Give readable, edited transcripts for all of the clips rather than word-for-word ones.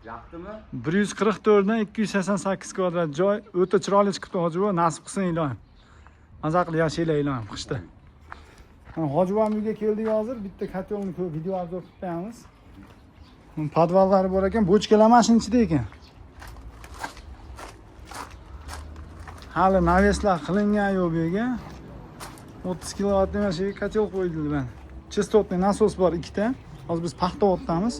Yoqdimi? 144 dan 288 kvadrat joy. O'ta chiroyli chiqibdi, hoji buva, nasib qilsin ilohim. Maza qilib yashanglar ilohim qishda. Mana hoji buvam uyga keldik hozir, bitta котлni ko'rib video обзор qilib qo'yamiz. Podvallari bor ekan, bochkalar mana shuning ichida ekan. Hali навес lar qilingan yo'q bu yerga. 30 kilovatli mana shu yerga котёл qo'yildi mana. Частотный насос bor ikkita. Hozir biz Paxtavodamiz.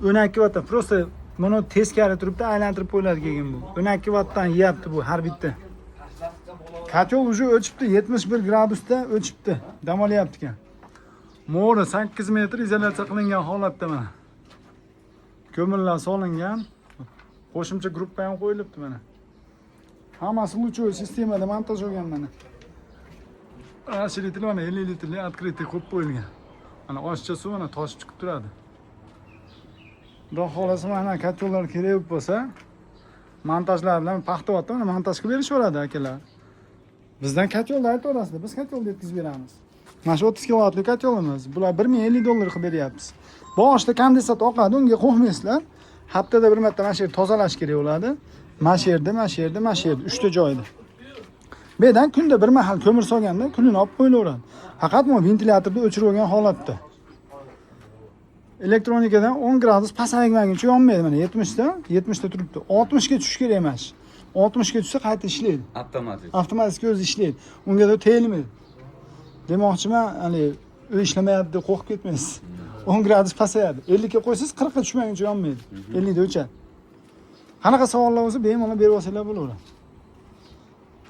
12 vattdan, просто buni teskari turibdi, aylantirib qo'yiladi keyin bu. 12 vattdan yeyapti bu har bitta. Котёл уже o'chibdi, 71 gradusda o'chibdi. Dam olyapti ekan. Mo'ri 8 metr izolyatsiya qilingan holatda mana. Ko'mirlar solingan. Qo'shimcha gruppa ham qo'yilibdi mana. Hammasi лучевой sistemada montaj bo'lgan mana. Расширитель mana 50 litrli открытый qo'yib qo'yilgan. Mana oshiqcha suv mana toshib chiqib turadi. Xudo xohlasa mana котёл lar kerak bo'lsa, montajlar bilan Paxtavodda mana montaj qilib berishaveradi akalar. Bizdan котёл ni aytaverasizlar, biz котёл ni yetkazib beramiz. Mana shu 30 kilovatli котёл imiz. Bular 1050 dollar qilib beryapmiz. Boshida kondensat oqadi, unga qo'rqmaysizlar. Haftada bir marta mana shu yerni tozalash kerak bo'ladi. Mana shu yerda, mana shu yerda, mana shu yerda, 3 ta joyda. Bu yerdan kunda bir mahal ko'mir solganda kulini olib qo'yilaveradi. Faqat bu ventilyatorni o'chirib olgan holatda. Elektronikadan 10 gradus pasaymaguncha yonmaydi mana 70 da, 70 da turibdi. 60 ga tushish kerak emas. 60 ga tushsa qayta ishlaydi. Avtomatik. Avtomatik o'zi ishlaydi. Unga da tegilmaydi. Demoqchiman, hali u ishlamayapti deb qo'rqib ketmaysiz. 10 gradus pasayadi. 50 ga qo'ysangiz 40 ga tushmaguncha yonmaydi. 50 da o'chadi. Qanaqa savollar bo'lsa bemalol berib olsanglar bo'laveradi.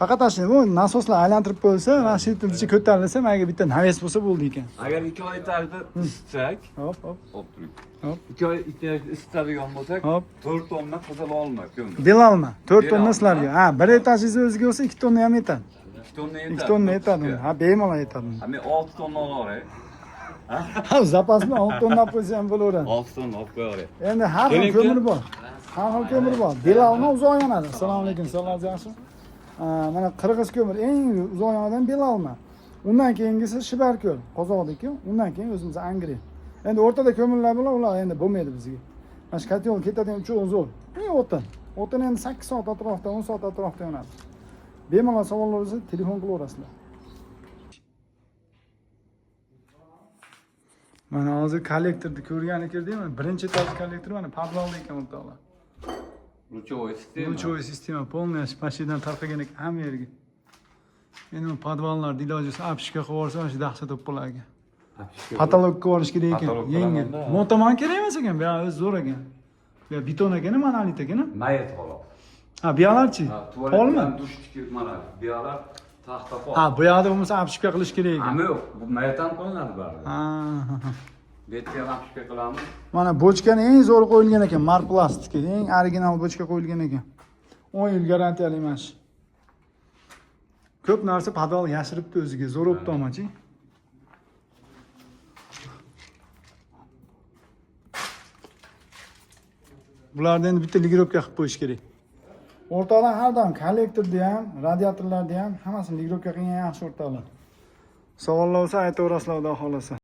Faqat ana shu bu nasoslar aylantirib qo'yilsa, расширитель ichi ko'tarilsa, menga bitta навес bo'lsa bo'ldi ekan. Agar ikki etajda isitsak, Hop, hop, hop turing. Hop. Ikki etajda isitadigan bo'lsak, Hop. 4 tonna qizil olma ko'mir. Belalma, 4 tonna Belalma. sizlarga. Ha, bir etajingizni o'ziga bo'lsa 2 tonna ham yetadi. 2 tonna yetadi. 2 tonna yetadi. Ha, bemalol yetadi. Ha, men 6 tonna olaveray. Ha, запас ni 6 tonna olib qo'ysa ham bo'laveradi. 6 tonna olib qo'yaveray. Endi har xil Keling, ko'mir bor. Har xil ko'mir bor. Belalma uzoq yonadi. Assalomu alaykum, sog'lig'ingiz yaxshimi? Mana qirg'iz ko'mir eng uzoq yonadigan belalma. Undan keyingisi Shibarko'l, Qozoqniki. Undan keyin o'zimiz Angren. Endi o'rtada ko'mirlar bilan ular endi bo'lmaydi bizga. Mana shu котёл ketadigan uchoq zo'r. O'tin. O'tin endi 8 soat atrofida, 10 soat atrofida yonadi. Bemalol savollar bo'lsa telefon qilaverasizlar. Mana hozir kollektorni ko'rgani kirdik. Mana birinchi etaj kollektor mana podvalda ekan o'rtoqlar. Лучевой система. Лучевой система полная mashinadan tarqagan ekan hamma yerga. Endi bu podvallarni iloji bo'lsa обшивка qilib yuborsa mana shu dahshat bo'lib qolar ekan. Потолок ka olish kerak ekan, Потолок yengil. qilaman-da. Motoman kerak emas ekan, bu yoq o'zi zo'r ekan. Bu yoq beton ekan, monolit ekan. Mayit xolos. Ha, bu yoqlarchi? Ha, tualet Polmi? bilan dushniki mana bu yoqlar taxta pol. Ha, bu yoqda bo'lmasa обшивка qilish kerak ekan. Ama yo'q, bu mayit ham qilinadi baribir. Ha. Bu yerga ham обшивка qilamiz. Mana bochkani eng zo'ri qo'yilgan ekan, Marplastniki, eng original bochka qo'yilgan ekan. 10 yil garantiyali mana shu. Ko'p narsa podval yashiribdi o'ziga, zo'r bo'pti amachi. Bularni endi bitta ligirovka qilib qo'yish kerak. O'rtoqlar har doim kollektorni ham, radiatorlarni ham hammasini ligirovka qilgan yaxshi o'rtoqlar. Savollar bo'lsa aytaverasizlar, xudo xohlasa.